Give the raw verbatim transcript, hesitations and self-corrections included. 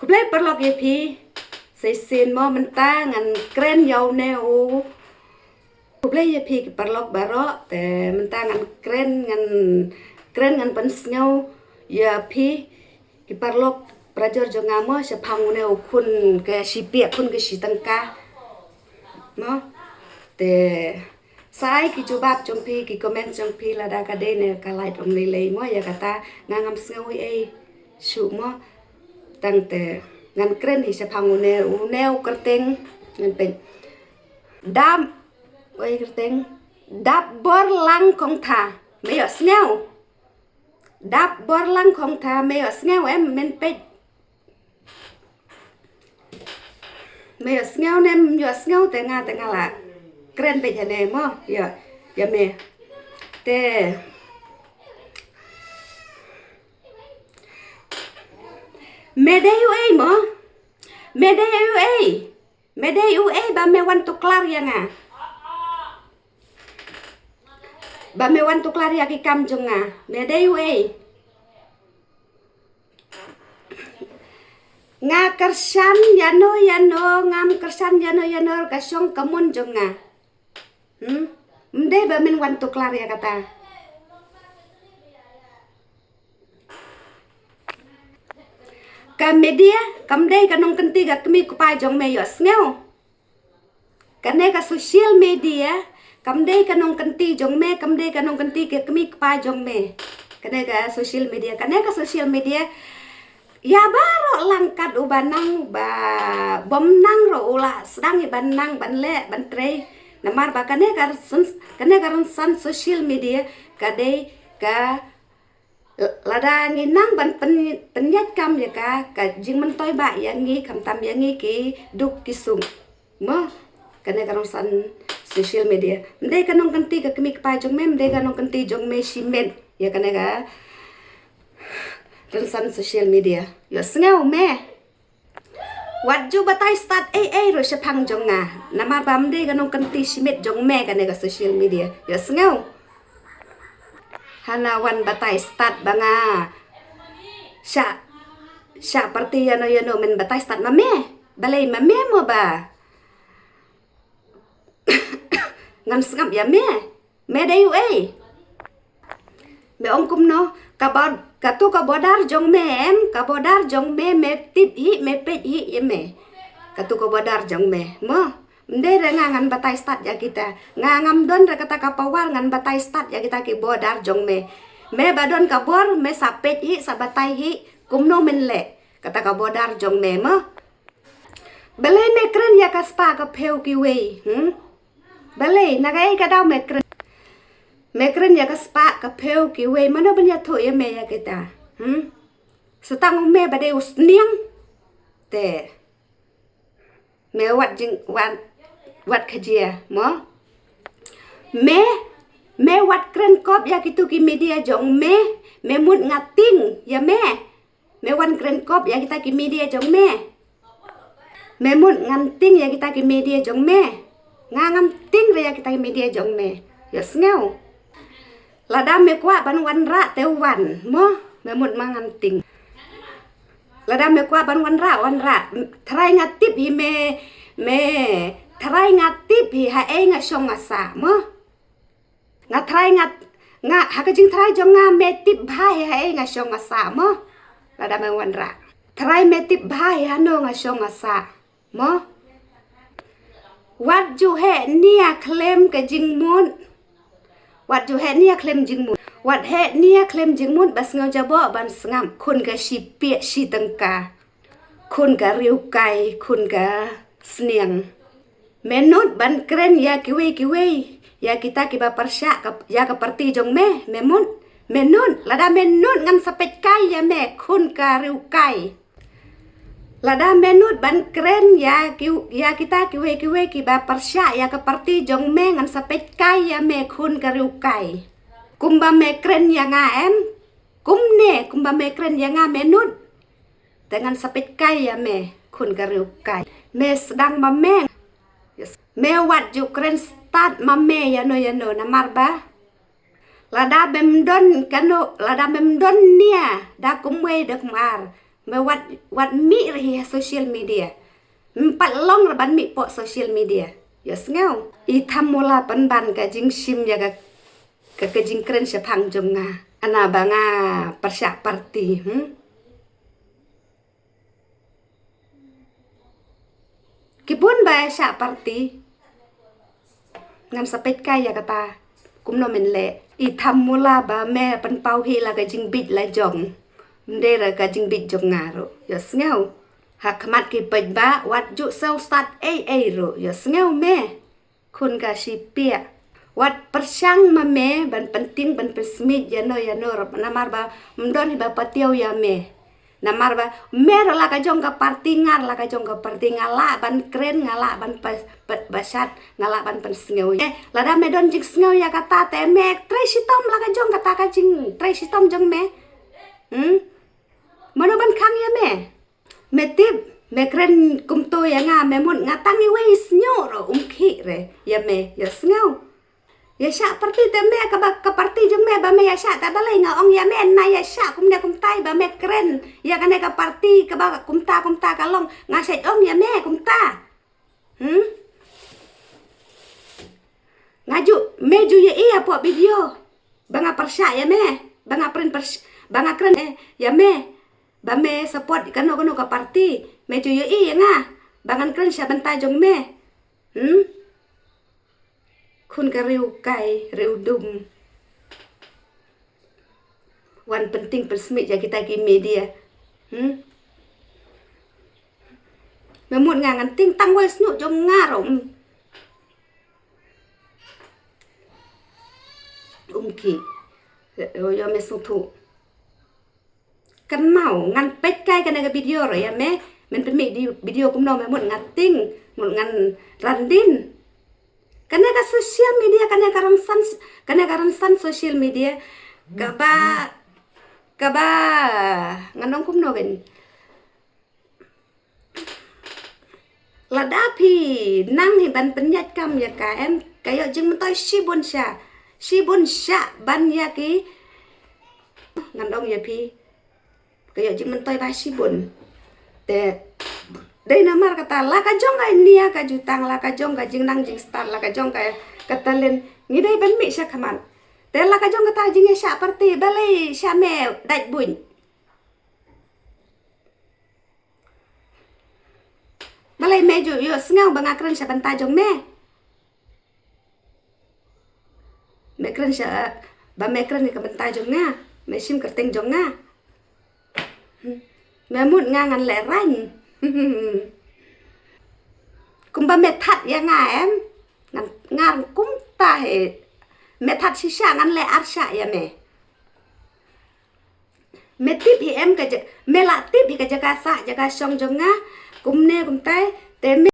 Khublei paralok ïa phi. Sa shisien mo mynta ngan kren ïa une u. Khublei ïa phi ki paralok baroh, te mynta ngan kren, ngan kren ngan pynsngew ïa phi ki paralok parajor jong nga mo shaphang une u khun ka shi piak, khun ka shi tyngka. Mo. Te sa ai ki jubab jong phi, ki comment jong phi lada ka dei ne ka lait um lei lei mo, ïa kata nga ngam sngew ei ei shuh mo. Tang te ngan kren hi shaphang une, une u kyrteng, ngan pyn. Dap, oi kyrteng. Dap bor lang khong tha. Me ïoh sngew. Dap bor lang khong tha, me ïoh sngew em, men peit. Me ïoh sngew ne em ïoh sngew, te nga, te nga la kren peit ïa ne mo, ïa, ïa me. Te me dei u ei mo. Me dei u ei. Me dei u ei ba me wan tuklar ïa nga. Ba me wan tuklar ïa ki kam jong nga. Me dei u ei. Nga kyrshan ïano ïano, ngam kyrshan ïano ïano ka shong ka mon jong nga. Hmm? Ym dei ba men wan tuklar ïa kata. Ka media kam dei ka nongkynti ka kmie kpa jong me, ïoh sngew. Kane ka social media kam dei ka nongkynti jong me, kam dei ka nongkynti ka kmie kpa jong me. Kane ka social media, kane ka social media ïa baroh lang kat uba nang, ba bym nang ruh u la sdang ïa ban nang, ban leh, ban trei. Namar ba kane ka rynsan, kane ka rynsan social media ka dei ka, lada ngi nang ban pyn, pynïaid kam ïa ka, ka jingmyntoi ba ïa ngi, khamtam ïa ngi ki duk ki suk. Mo, kane ka rynsan social media. Ym dei ka nongkynti ka kmie kpa jong me, ym dei ka nongkynti jong me shimet ïa kane ka rynsan social media. Ïoh sngew me. Wat ju batai stad ei ei ruh shaphang jong nga. Namar ba ym dei ka nongkynti shimet jong me kane ka social media. Ïoh sngew. Hana wan batai stad ba nga shah, shah parti ïano ïano, men batai stad ma me. Balei ma me mo ba ngan sngap ïa me. Me dei u ei. Me ong kumno, ka bod, katu ka border jong me em, ka border jong me, me tip hi, me peit hi ïa me. Katu ka border jong me. Mo, ym dei re nga ngan batai stad ïa kita. Nga ngam don re kata ka power ngan batai stad ïa kita ki border jong me. Me ba don ka bor, me sa peit hi, sa batai hi, kumno men leh. Kata ka border jong me mo. Balei me kren ïa ka spah ka phew kiwei, hmm? Balei, na kaei ka daw me kren? Me kren ïa ka spah ka phew kiwei, mano ban ïathuh ïa me ïa kita, hmm? Sa tang u me ba dei u sniang. Te me wat jing, wat, wat khajia mo. Me, me wat kren kop ïa kitu ki media jong me. Me mut nga tieng ïa me. Me wan kren kop ïa kita ki media jong me. Me mut ngan tieng ïa kita ki media jong me. Nga ngam tieng re ïa kita ki media jong me. Ïoh sngew. Lada me kwah ban wanrah te wan mo. Me mut ma ngan tieng. Lada me kwah ban wanrah, wanrah. Tharai nga tip hi me, me. Tharai nga tip hi haei nga shong nga sah mo. Nga tharai nga, nga, ha ka jingtharai jong nga me tip bha hi haei nga shong nga sah mo. Lada me wanrah. Tharai me tip bha hi hano nga shong nga sah mo. Wat ju heh nia khlem ka jingmut. Wat ju heh nia khlem jingmut. Wat heh nia khlem jingmut ba sngew jaboh ban sngap, khun ka shi piak shi tyngka. Khun ka riewkai, khun ka sniang. Me nud ban kren ïa kiwei kiwei, ïa kita kiba pyrshah ka, ïa ka parti jong me, me mut. Me nud, lada me nud ngan sa peit kai ïa me, khun ka riewkai. Lada me nud ban kren ïa ki, ïa kita kiwei kiwei kiba pyrshah ïa ka parti jong me, ngan sa peit kai ïa me, khun ka riewkai. Kumba me kren ïa nga em, kumne, kumba me kren ïa nga me nud. Te ngan sa peit kai ïa me, khun ka riewkai. Me sdang ma me. Yes. Me wat ju kren stad ma me ïano ïano namar ba. Lada mem don kano, lada mem don nia, da kumwei da kumar. Me wat, wat mih re hi ha social media. Em pat long re ban mih poh social media. Ïohsngew. I tham mula pynban ka jingshim ïa ka, ka, ka jingkren shaphang jong nga. Ana ba nga pyrshah party, hmm? Ki bun ba shah party. Ngan sa peit kai ïa kata. Kumno men leh. I tham mula ba me pynpaw hi la ka jingbit la jong. Ym dei re ka jingbit jong nga ruh. Ïohsngew. Ha khmat ki paidbah wat ju sngewsat ei ei ruh. Ïohsngew me. Khun ka shipiah. Wat pyrshang ma me ban pynting ban pynsmit ïano ïano ruh. Namar ba ym don hi ba patiaw ïa me. Namar ba me ruh la ka jong ka party, nga ruh la ka jong ka party, nga lah ban kren, nga lah ban pa-, pa-, bashat, nga lah ban pynsngew. Eh, lada me don jingsngew ïa kata te me trei shitom la ka jong kata ka jingtrei shitom jong me. Hmm? Mano ban khang ïa me? Me tip, me kren kumto ïa nga, me mut nga tang iwei i shñiuh ruh um khih re ïa me, ïohsngew. Ïa shah party te me kaba ka party jong me ba me ïa shah te balei nga ong ïa me na ïa shah kumne kumtai ba me kren ïa kane ka party kaba kumta kumta ka long nga shait ong ïa me kumta. Hmm? Nga ju, me ju ïa i ïa poh video ba nga pyrshah ïa me, ba nga pren pyrsh-, ba nga kren eh, ïa me ba me support kano kano ka party, me ju ïa i ïa nga ba ngan kren sha bynta jong me. Hmm? Khun ka riew kai, riew dum. Wan pynting pynsmit ïa kita ki media. Hmm? Me mut nga ngan ting tang wei shñiuh jong nga ruh. Um khih. Ïa me sngewthuh. Kynmaw, ngan peit kai kane ka video ruh ïa me, men pynmih di video kumno me mut nga ting, mut ngan randin. Kane ka social media, kane ka rynsan, kane ka rynsan social media, kaba, kaba, ngan ong kumno ken. Lada phi nang hi ban pynïaid kam ïa ka em, ka ïoh jingmyntoi shibun sha, shibun sha ban ïa ki, ngan ong ïa phi. Ka ïoh jingmyntoi ba shibun. Te dei namar kata la ka jong ka nia ka jutang, la ka jong ka jingnang jingstad, la ka jong ka, ka talent. Ngi dei ban mih sha khmat. Te la ka jong kata jingïashah party balei sha me dait buit. Balei me ju ïohsngew ba nga kren sha bynta jong me. Me kren sha, ba me kren ka bynta jong nga, me shim kyrteng jong nga. Hmm. Me mut nga ngan leh rang. Kumba me that ïa nga em, ngan ngar kumta hi. Me that shisha ngan leh arshah ïa me. Me tip hi em ka ja-, me la tip hi ka jaka sah, jaka shong jong nga, kumne kumtai, te me